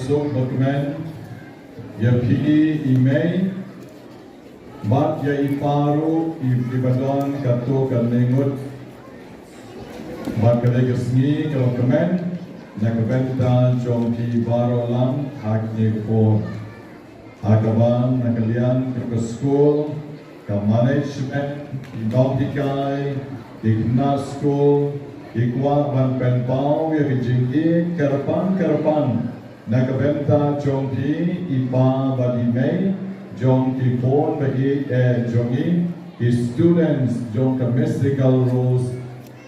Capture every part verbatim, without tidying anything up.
Suk bakmen ïa phi i mei bad ïa i pa ruh i ba don katto katne ngut bad ka dei ka sngi kaba kmen na ka bynta jong phi baroh lang ha kine ki por. Ha kaba na ka liang ka skul, ka management, ki nonghikai, ki khynnah skul, ki kwah ban pynpaw ïa ka jingïeit kyrpang kyrpang na ka bynta jong phi i pa bad i mei jong ki khun ba ïeit eh jong ngi, ki students jong ka Mystical Rose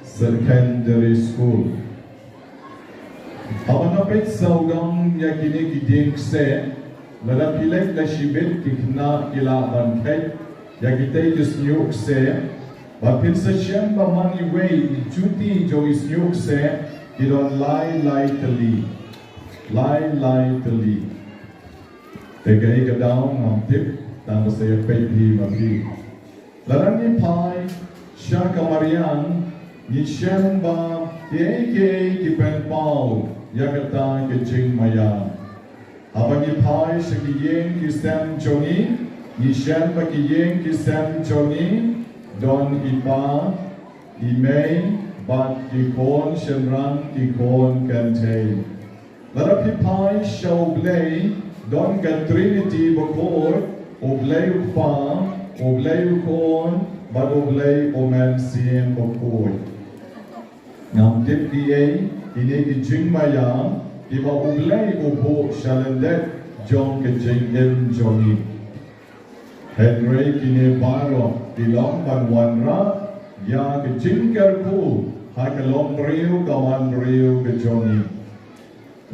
Secondary School. Haba nga peit sawdong ïa kine ki dieng kseh, lada phi leit la shibit ki khynnah ki lah ban kheit ïa kitei ki shñiuh kseh. Bad phin sa shem ba man iwei i juti jong i shñiuh kseh ki don lai lai tylli. Lai lai tylli. Te kaei ka daw ngam tip, tang ba sa ïa peit hi ma phi. Lada ngi phai sha ka mariang, ngi shem ba kiei kiei ki pynpaw ïa kata ka jingmaïa. Haba ngi phai sha ki ïing ki sem jong ngi, ngi shem ba ki ïing ki sem jong ngi don i pa, i mei bad ki khun shynrang, ki khun kynthei. Lada phi phai sha U Blei, don ka Trinity bakhuid, U Blei U Kpa, U Blei U Khun bad U Blei U Mynsiem Bakhuid. Ngam tip kiei kine ki jingmaïa kiba U Blei u buh sha lyndet jong ka jingim jong ngi. Hynrei kine baroh ki long ban wanrah ïa ka jingkyrkhu ha ka longbriew ka manbriew ka jong ngi.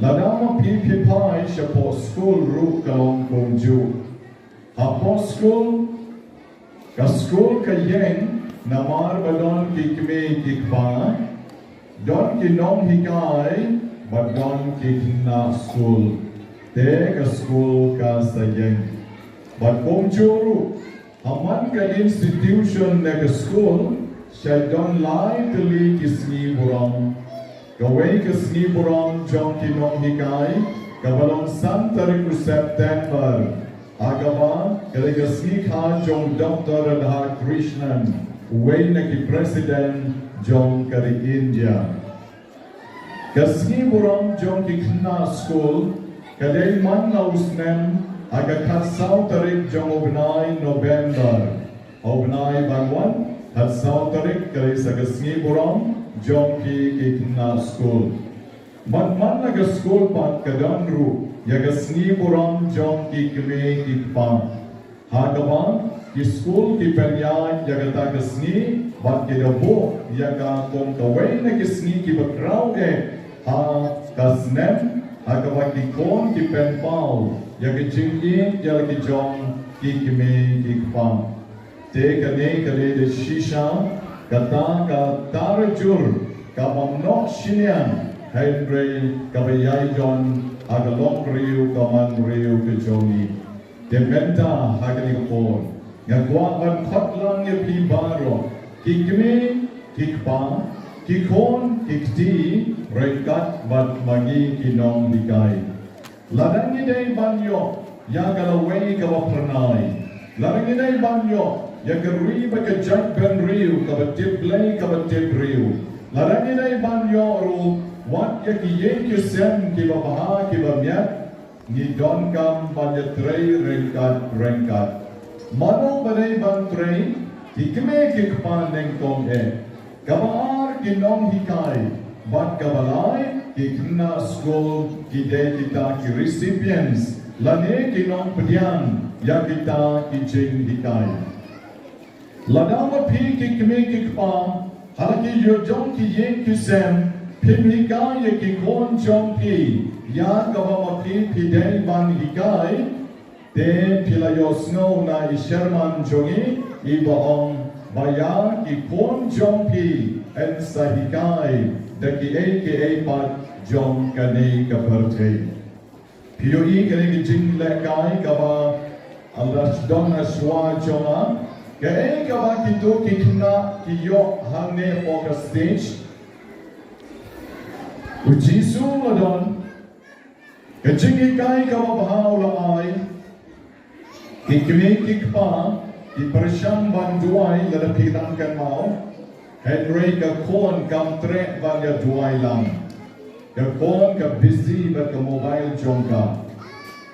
Lada ma phi phi phai shapoh skul ruh ka long kumjuh. Hapoh skul, ka skul ka ïeng namar ba don ki kmie ki kpa, don ki nonghikai bad don ki khynnah skul. Te ka skul ka sa ïeng. Bad kumjuh ruh, ha man ka institution ne ka skul, sa don lai tylli ki sngi burom. Kawei ka sngi burom jong ki nonghikai kaba long san tarik u September, ha kaba ka dei ka sngi kha jong Doktor Radhakrishnan, uwei na ki president jong ka ri India. Ka sngi burom jong ki khynnah skul ka dei man la u snem ha ka khatsaw tarik jong u bnai November. Ha u bnai ban wan, khatsaw tarik ka dei sa ka sngi burom jong ki, ki khynnah skul. Bad man la ka skul pat ka don ruh ïa ka sngi burom jong ki kmie ki kpa. Ha kaba ki skul ki pynïaid ïa kata ka sngi bad ki da buh ïa ka kum kawei na ki sngi kiba khraw eh ha ka snem, ha kaba ki khun ki pynpaw ïa ka jingïeit ïa la ki jong ki kmie ki kpa. Te kane ka dei da shisha kata ka tarajur kaba noh shiliang, hynrei kaba ïai don ha ka longbriew ka manbriew ka jong ngi. Te mynta ha kane ka por nga kwah ban khot lang ïa phi baroh, ki kmie ki kpa, ki khun ki kti, ryngkat bad ma ngi ki nonghikai. Lada ngi dei ban ïoh ïa ka lawei kaba phyrnai, lada ngi dei ban ïoh ïa ka ri bad ka jaitbynriew kaba tip Blei kaba tip briew, lada ngi dei ban ïoh ruh wat ïa ki ïing ki sem kiba bha kiba miat, ngi donkam ban ïatrei ryngkat ryngkat. Mano ba dei ban trei? Ki kmie ki kpa nyngkong eh. Kaba ar, ki nonghikai. Bad kaba lai, ki khynnah skul, ki dei kita ki recipients lane ki nongpdiang ïa kita ki jinghikai. Lada ma phi ki kmie ki kpa ha la ki jong ki ïing ki sem, phim hikai ïa ki khun jong phi ïa kaba ma phi phi dei ban hikai, te phi la ïohsngew na i sermon jong ngi iba ong ba ïa ki khun jong phi yn sa hikai da kiei kiei pat jong kane ka pyrthei. Phi ïohi kane ka jinglehkai kaba la don ha shuwa jong nga, kaei kaba kito ki khynnah ki ïoh hangne hapoh ka stage? U Jisu la don, Ka jinghikai kaba bha u la ai. Ki kmie ki kpa ki pyrshang ban duwai lada phi dang kynmaw. Hynrei ka khun kam treh ban ïa duwai lang. Ka khun ka busy bad ka mobile jong ka.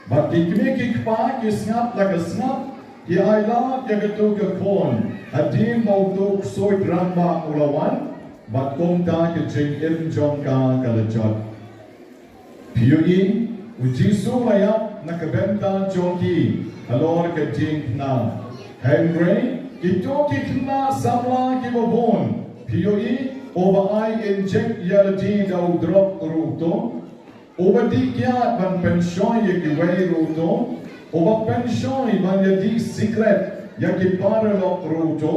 Bad ki kmie ki kpa ki sngap la ka sngap, ki ailad ïa katu ka khun hadien ba utu u ksuid rangbah u la wan. Bad kumta ka jingim jong ka ka la jot. Phi ïohi, u Jisu u la ïap na ka bynta jong ki halor ka diengphna. Hynrei kito ki khynnah samla kiba bun, phi ïohi, uba ai injek ïa lade da u drok ruh uto, uba dih kiad ban pynshoi ïa kiwei ruh uto, uba pynshoi ban ïa dih sikret ïa ki paralok ruh uto,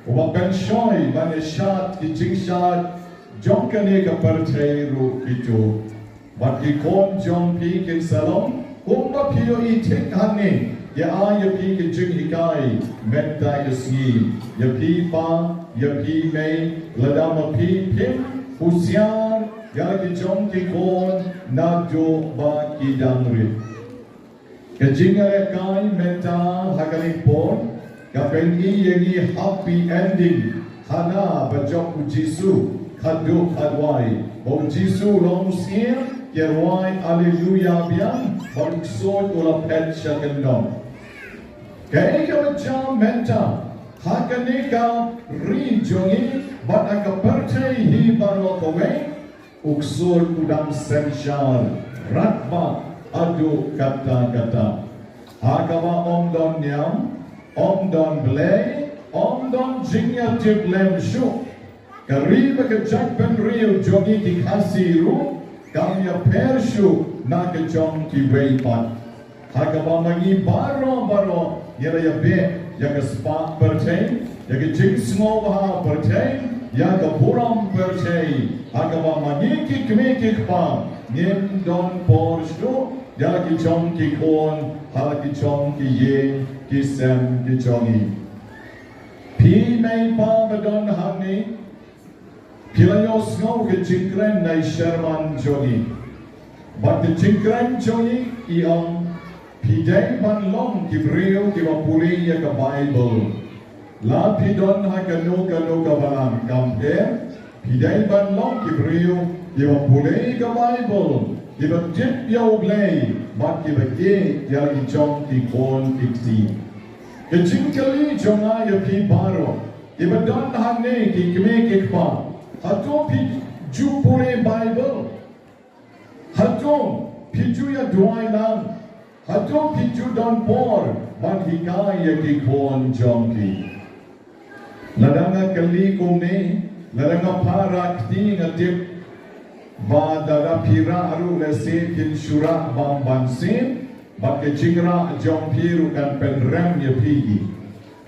uba pynshoi ban ïa shad ki jingshad jong kane ka pyrthei ruh kito. Bad ki khun jong phi kin sa long kumba phi ïohi thik hangne. Ïa ai ïa phi ki jinghikai mynta ka sngi. Ïa phi pa, ïa phi mei, lada ma phi, phim husiar ïa ki jong ki khun naduh ba ki dang rit. Ka jingïalehkai mynta ha kane ka por ka pyni ïa ngi happy ending. Hana ba jop u Jisu, khatduh khatwai, ba u Jisu u long u syiem, ki rwai Alleluia biang, bad u ksuid u la phet sha kyndong. Kaei kaba jia mynta ha kane ka ri jong ngi bad ha ka pyrthei hi baroh kawei? U ksuid u dang synshar radbah haduh katta katta. Ha kaba ym don niam, ym don blei, ym don jingïatiplem shuh. Ka ri bad ka jaitbynriew jong ngi ki Khasi ruh kam ïapher shuh na ka jong kiwei pat. Ha kaba ma ngi baroh baroh ngi la ïabeh ïa ka spah pyrthei, ïa ka jingsngewbha pyrthei, ïa ka burom pyrthei. Ha kaba ma ngi ki kmie ki kpa ngim don por shuh ïa la ki jong ki khun, ha la ki jong ki ïing ki sem ki jong ngi. Phi mei pa ba don hangne, phi la ïohsngew ka jingkren na i sherman jong ngi. Bad ka jingkren jong ngi i ong, phi dei ban long ki briew kiba pule ïa ka Baibl. La phi don ha kano kano ka balang kam pher, phi dei ban long ki briew kiba pule ïa ka Baibl, kiba tip ïa U Blei bad kiba ïeit ïa la ki jong ki khun ki kti. Ka jingkylli jong nga ïa phi baroh kiba don hangne, ki kmie ki kpa, hato phi ju pule Baibl? Hato phi ju ïa duwai lang? Hato phi ju don por ban hikai ïa ki khun jong phi? Lada nga kylli kumne, lada nga phah rah kti, nga tip ba lada phi rah ruh lehse kin shu rah bam ban sien, bad ka jingrah jong phi ruh kan pynrem ïa phi hi.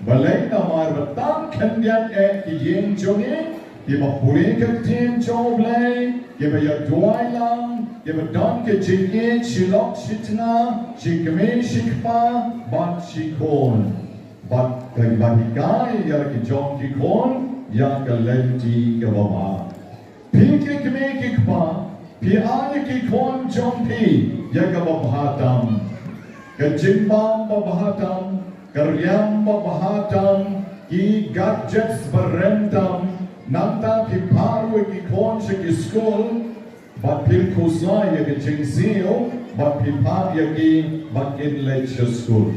Balei? Namar ba tang khyndiat eh ki ïing jong ngi kiba pule ka ktien jong U Blei, kiba ïa duwai lang, kiba don ka jingïeit shi lok shi tnga, shi kmie shi kpa bad shi khun. Bad kiba hikai ïa la ki jong ki khun ïa ka lynti kaba bha. Phi ki kmie ki kpa, phi ai ïa ki khun jong phi ïa kaba bha tam. Ka jingbam ba bha tam, ka riam ba bha tam, ki gadgets ba rem tam. Nangta phi phah ruh ïa ki khun sha ki skul, bad phi khuslai ïa ka jingsiew, bad phi phah ïa ki ba kin leit sha skul.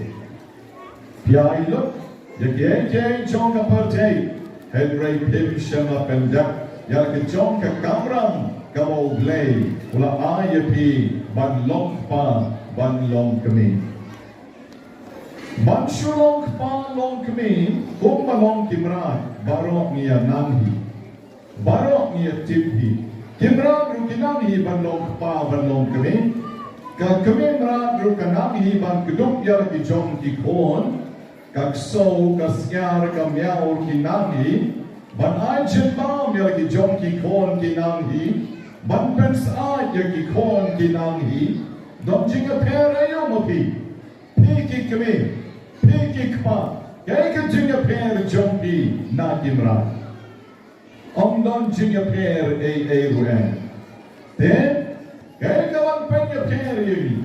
Phi ai lut ïa kiei kiei jong ka pyrthei, hynrei phim shym la pyndep ïa la ka jong ka kamram kaba U Blei u la ai ïa phi ban long kpa, ban long kmie. Ban shu long kpa long kmie kumba long ki mrad, baroh ngi ïa nang hi. Baroh ngi ïa tip hi. Ki mrad ruh ki nang hi ban long kpa, ban long kmie. Ka kmie mrad ruh ka nang hi ban kdup ïa la ki jong ki khun. Ka ksew, ka sniar, ka miaw ruh ki nang hi ban ai jingbam ïa la ki jong ki khun, ki nang hi ban pynsyaid ïa ki khun, ki nang hi. Don jingïapher aïu ma phi? Phi ki kmie, phi ki kpa, kaei ka jingïapher jong phi na ki mrad? Ym don jingïapher ei ei ruh eh. Te kaei kaba Pynïapher ïa ngi,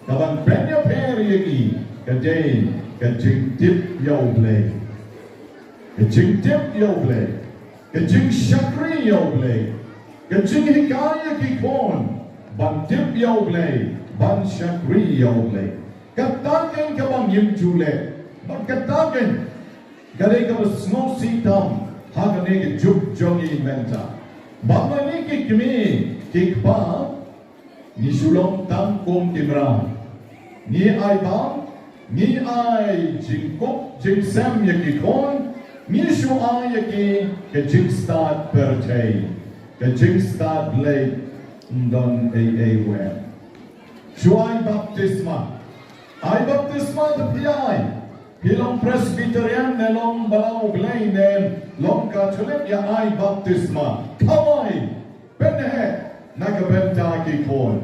ka ban pynïapher ïa ngi ka dei ka jingtip ïa U Blei. Ka jingtip ïa U Blei, ka jingshakri ïa U Blei, ka jinghikai ïa ki khun ban tip ïa U Blei, ban shakri ïa U Blei. Kata keiñ kaba ngim ju leh. Bad kata keiñ ka dei kaba sngewsih tam ha kane ka juk jong ngi mynta. Ba ma ngi ki kmie ki kpa, ngi shu long tang kum ki mraw. Ngi ai bam, ngi ai jingkup jingsem ïa ki khun, ngi shu ai ïa ki ka jingstad pyrthei, ka jingstad Blei. Ym don ei ei ruh. Shu ai baptisma. Ai baptisma da phi ai. Phi long Presbyterian ne long Balang U Blei ne long Katholik, ïa ai baptisma. Khawai. Pynheh na ka bynta ki khun.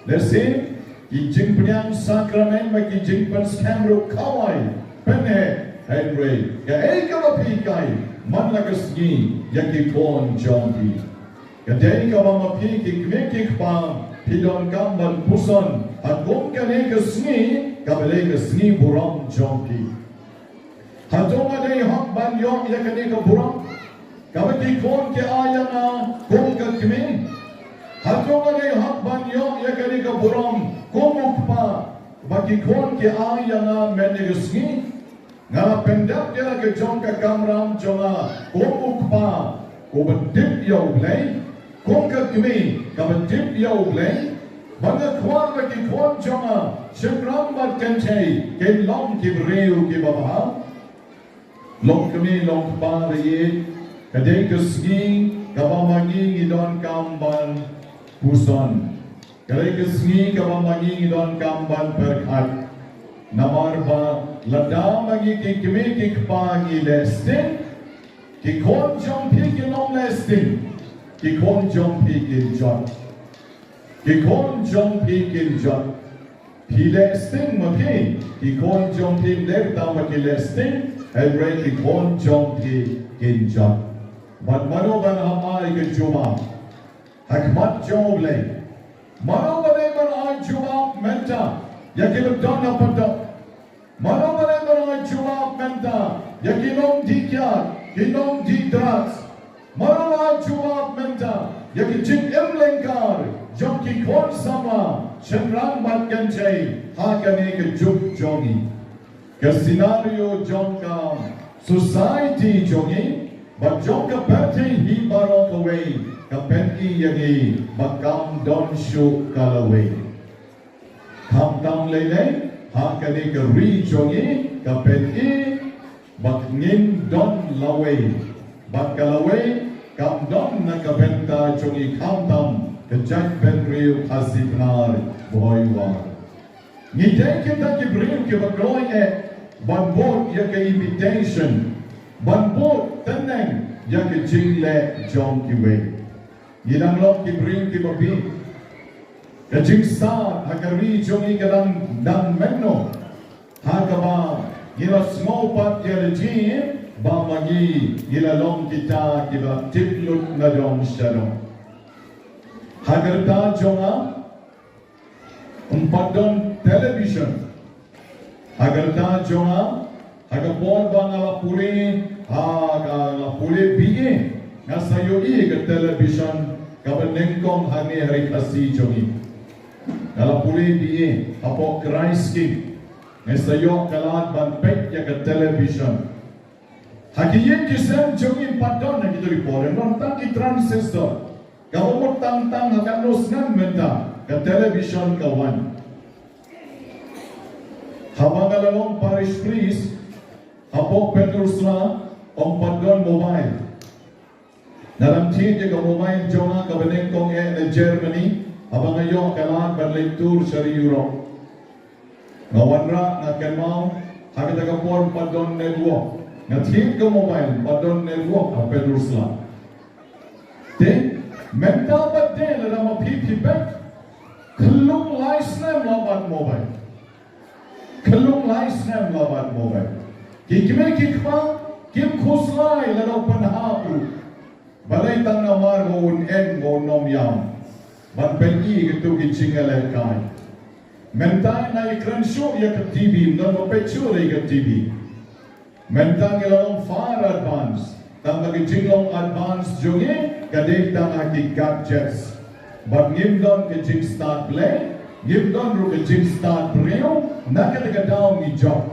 Lehse ki jingpynïaid sakramen bad ki jingpynskhem ruh khawai. Pynheh, hynrei kaei kaba phi hikai man la ka sngi ïa ki khun jong phi. Ka dei kaba ma phi ki kmie ki kpa phi donkam ban puson ha kum kane ka sngi kaba dei ka sngi burom jong phi. Hato nga dei hok ban ïoh ïa kane ka burom kaba ki khun ki ai ïa nga kum ka kmie? Hato nga dei hok ban ïoh ïa kane ka burom kum u kpa ba ki khun ki ai ïa nga mynne ka sngi? Nga la pyndep ïa la ka jong ka kamram jong nga kum u kpa uba tip ïa U Blei, kum ka kmie kaba tip ïa U Blei, ba nga kwah ba ki khun jong nga, shynrang bad kynthei, kin long ki briew kiba bha. Long kmie long kpa, ka dei ka sngi kaba ma ngi ngi donkam ban puson. Ka dei ka sngi kaba ma ngi ngi donkam ban pyrkhat. Namar ba lada ma ngi ki kmie ki kpa ngi leh sting, ki khun jong phi kin ym leh sting. Ki khun jong phi kin jot. Ki khun jong phi kin jot. Phi leh sting ma phi, ki khun jong phi ym dei tang ba ki leh sting, hynrei ki khun jong phi kin jot. Bad mano ban hap ai ka jubab ha khmat jong U Blei? Mano ba dei ban ai jubab mynta ïa ki ba don ha patok? Mano ba dei ban ai jubab mynta ïa ki nongdih kiad, ki nongdih drugs? Mano ba ai jubab mynta ïa ki jingim lyngkar jong ki khun samla, shynrang bad kynthei ha kane ka juk jong ngi? Ka scenario jong ka society jong ngi bad jong ka pyrthei hi baroh kawei ka pyni ïa ngi ba kam don shuh ka lawei. Khamtam lei lei ha kane ka ri jong ngi ka pyni ba ngim don lawei. Bad ka lawei kam don na ka bynta jong ngi khamtam ka jaitbynriew Khasi Pnar Bhoi War. Ngi dei kita ki briew kiba kloi eh ban bud ïa ka imitation, ban bud tyneng ïa ka jingleh jong kiwei. Ngi dang long ki briew kiba bieit. Ka jingstad ha ka ri jong ngi ka dang dang mynno ha kaba ngi la sngew pat ïa lade ba ma ngi ngi la long kita kiba tip lut na dong sha dong. Ha ka rta jong nga ym pat don television. Ha ka rta jong nga ha ka por ba nga la pule, ha ka la pule B A, nga sa ïohi ka television kaba nyngkong hangne ha ri Khasi jong ngi. Nga la pule B A hapoh Christ King. Nga sa ïoh ka lad ban peit ïa ka television. Ha ki ïing ki sem jong ngi ym pat don ha kito ki por, don tang ki transistor. Kaba mut tang tang ha katno snem mynta ka television ka wan. Haba nga la long parish priest hapoh Pynursla, ym pat don mobile. Nga dang thied ïa ka mobile jong nga kaba nyngkong eh na Germany haba nga ïoh ka lad ban leit tour sha ri Europe. Nga wanrah, nga kynmaw, ha kata ka por ym pat don network. Nga thied ka mobile, ym pat don network ha Pynursla. Te mynta pat te lada ma phi phi peit, khyllung lai snem la bat mobile. Khyllung lai snem la bat mobile. Ki kmie ki kpa kim khuslai lada u pynhap ruh. Balei? Tang namar ba un eng, ba un ym ïam. ban peit ïa kito ki jingïalehkai. Mynta nga ïakren shuh ïa ka T V, ym don ba peit shuh ïa ka T V. Mynta ngi la long far advance. Tang ba ka jinglong advance jong ngi ka dei tang ha ki gadgets. Bad ngim don ka jingstad Blei, ngim don ruh ka jingstad briew, na kata ka daw ngi jop.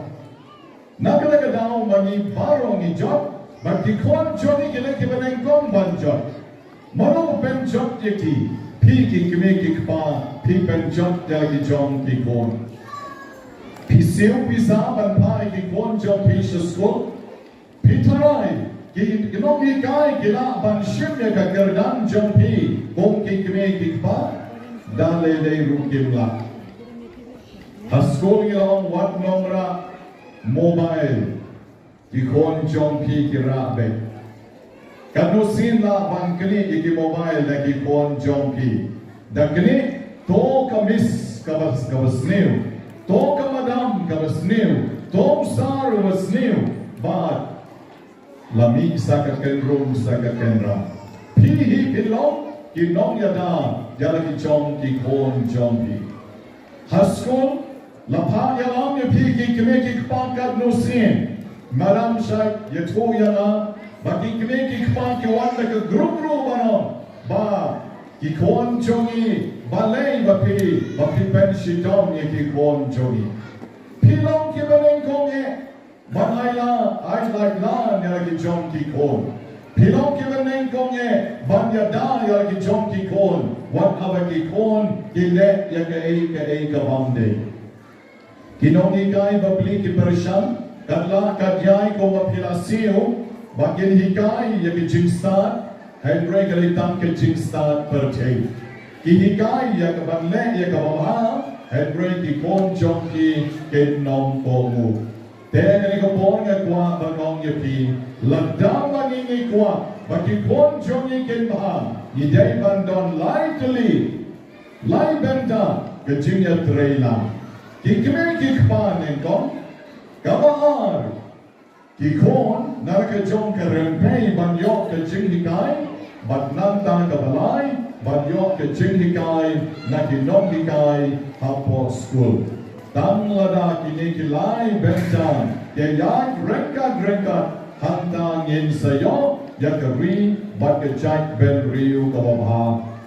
Na kata ka daw ma ngi baroh ngi jop, bad ki khun jong ngi ki leh kiba nyngkong ban jop. Mano ba pynjot ïa ki? Phi ki kmie ki kpa, phi pynjot ïa ki jong ki khun. Phi siew pisa ban phah ïa ki khun jong phi sha skul. Phi tharai ki nonghikai ki lah ban shim ïa ka kyrdan jong phi kum ki kmie ki kpa? Da lei lei ruh kim lah. Ha skul ngi la ong wat nym rah mobile. Ki khun jong phi ki rah beit. Katno sien lah ban knieh ïa ki mobile na ki khun jong phi? Da knieh, to ka miss kaba, kaba sniew, to ka madam kaba sniew, to u sir uba sniew. Bad la mih sa ka kynrum sa ka kynram. Phi hi phi long ki nongïada ïa la ki jong ki khun jong phi. Ha skul la phah ïalam ïa phi ki kmie ki kpa katno sien. Madam shait ïathuh ïa nga ba ki kmie ki kpa ki wan da ka group ruh ban ong ba ki khun jong ngi, balei ba phi, ba phi pynshitom ïa ki khun jong ngi? Phi long kiba nyngkong eh ban ai la, ai lad ïa la ki jong ki khun. Phi long kiba nyngkong eh ban ïada ïa la ki jong ki khun, wat haba ki khun ki leh ïa kaei kaei ka bym dei. Ki nonghikai bapli ki pyrshang, kat la kat jai kumba phi la siew ba kin hikai ïa ki jingstad, hynrei ka dei tang ka jingstad pyrthei. Ki hikai ïa ka ban leh ïa kaba bha, hynrei ki khun jong ki kin ym kohnguh. Te kane ka por nga kwah ban ong ïa phi, lada ma ngi ngi kwah ba ki khun jong ngi kin bha, ngi dei ban don lai tylli, lai bynta ka jingïatreilang. Ki kmie ki kpa nyngkong. Kaba ar, ki khun na ka jong ka rympei ban ïoh ka jinghikai, bad nangta kaba lai ban ïoh ka jinghikai na ki nonghikai hapoh skul. Tang lada kine ki lai bynta ki ïaid ryngkat ryngkat, hangta ngin sa ïoh ïa ka ri bad ka jaitbynriew kaba bha.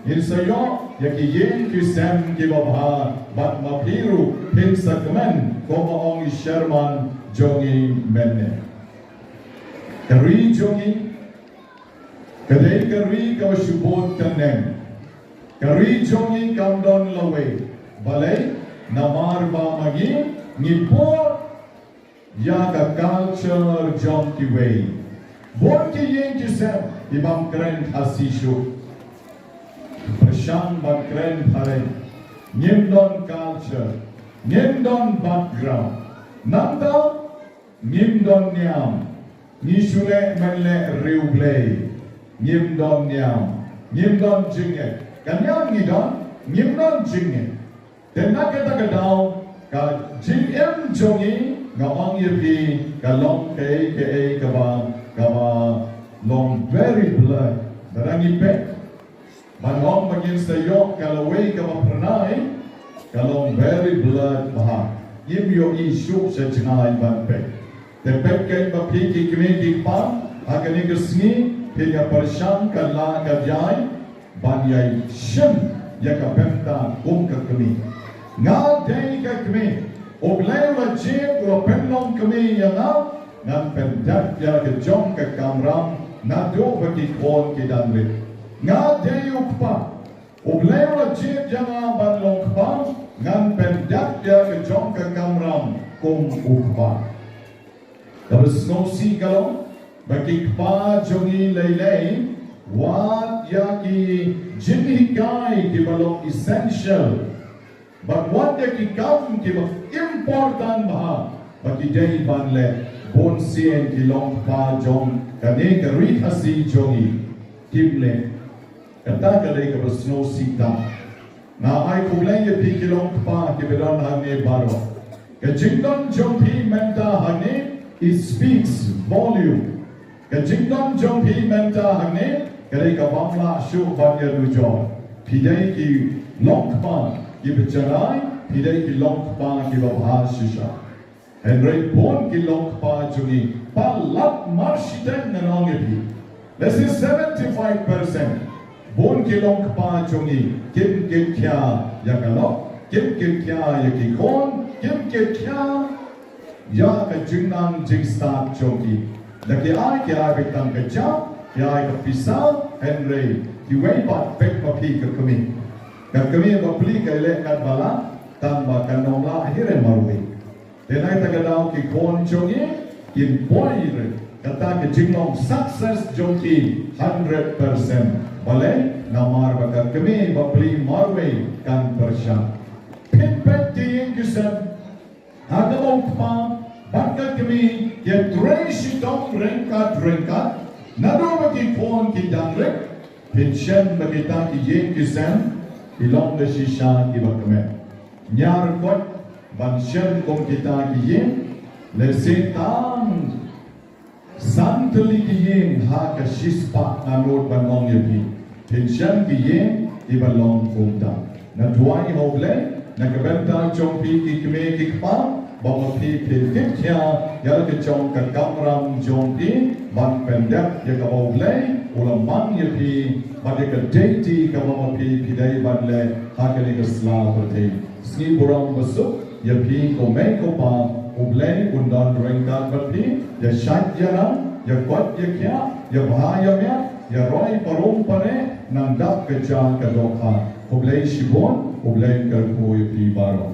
Ngin sa ïoh ïa ki ïing ki sem kiba bha, bad ma phi ruh phin sa kmen, kumba ong i Sherman jong ngi mynne. Ka ri jong ngi ka dei ka ri kaba shu bud tngen. Ka ri jong ngi kam don lawei. Balei? Namar ba ma ngi ngi bud ïa ka culture jong kiwei. Bun ki ïing ki sem ki bym kren Khasi shuh. Pyrshang ban kren phareng. Ngim don culture, ngim don background. Nangta ngim don niam. Ngi shu leh men leh riewblei. Ngim don niam, ngim don jingngeit. Ka niam ngi don, ngim don jingngeit. Te na kata ka daw ka jingim jong ngi, nga ong ïa phi, ka long kaei kaei kaba, kaba long very blurred. Lada ngi peit ban ong ba ngin sa ïoh ka lawei kaba phyrnai, ka long very blurred bha. Ngim ïohi shuh sha jngai ban peit. Te peit keiñ ba phi ki kmie ki kpa, ha kane ka sngi phin ïa pyrshang ka la ka jai ban ïa shim ïa ka bynta kum ka kmie. Nga dei ka kmie, U Blei u la jied, u la pynlong kmie ïa nga, ngan pyndep ïa la ka jong ka kamram naduh ba ki khun ki dang rit. Nga dei u kpa, U Blei u la jied ïa nga ban long kpa, ngan pyndep ïa la ka jong ka kamram kum u kpa. Kaba sngewsih ka long ba ki kpa jong ngi lei lei, wat ïa ki jinghikai kiba long essential, bad wat ïa ki kam kiba important bha ba ki dei ban leh, bun sien ki long kpa jong kane ka ri Khasi jong ngi, kim leh. Kata ka dei kaba sngewsih tam. Nga ai khublei ïa phi ki long kpa kiba don hangne baroh. Ka jingdon jong phi mynta hangne, it speaks volume. Ka jingdon jong phi mynta hangne ka dei ka bym lah shuh ban ïanujor. Phi dei ki longkpa kiba jarai, phi dei ki longkpa kiba bha shisha. Hynrei bun ki longkpa jong ngi, palat mar shiteng ngan ong ïa phi, let's say seventy-five percent, bun ki longkpa jong ngi kim kit khia ïa ka lok, kim kit khia ïa ki khun, kim kit khia ïa ka jingnang jingstad jong ki. Da ki ai, ki ai beit tang ka jam, ki ai ka pisa, hynrei kiwei pat, peit ma phi ka kmie. Ka kmie ba pli ka leh katba lah, tang ba kan ym lah hi re marwei. Te na kata ka daw ki khun jong ngi kin poi re. Kata ka jinglong success jong ki hundred percent. Balei? Namar ba ka kmie ba pli marwei kan pyrshang. Phin peit ki ïing ki sem ha kaba u kpa bad ka kmie ki trei shitom ryngkat ryngkat. Naduh ba ki khun ki dang rit, phin shem ba kita ki ïing ki sem ki long da shisha kiba kmen. Ñiar koit ban shem kum kita ki ïing, lehse tang san tylli ki ïing ha ka shispah ngut ban ong ïa phi. Phin shem ki ïing kiba long kumta. Nga duwai ha U Blei na ka bynta jong phi ki kmie ki kpa, ba ma phi phin tip khia ïa la ka jong ka kamram jong phi ban pyndep ïa kaba U Blei u la mang ïa phi, bad ïa ka deiti kaba ma phi phi dei ban leh ha kane ka sla pyrthei. Sngi burom basuk ïa phi ko mei ko pa, U Blei un don ryngkat bad phi, ïa shait ïa ram, ïa koit ïa khiah, ïa bha ïa miat, ïa roi parum pane, nang dap ka ja ka dohkha. U Blei shibun, U Blei kyrkhu ïa phi baroh.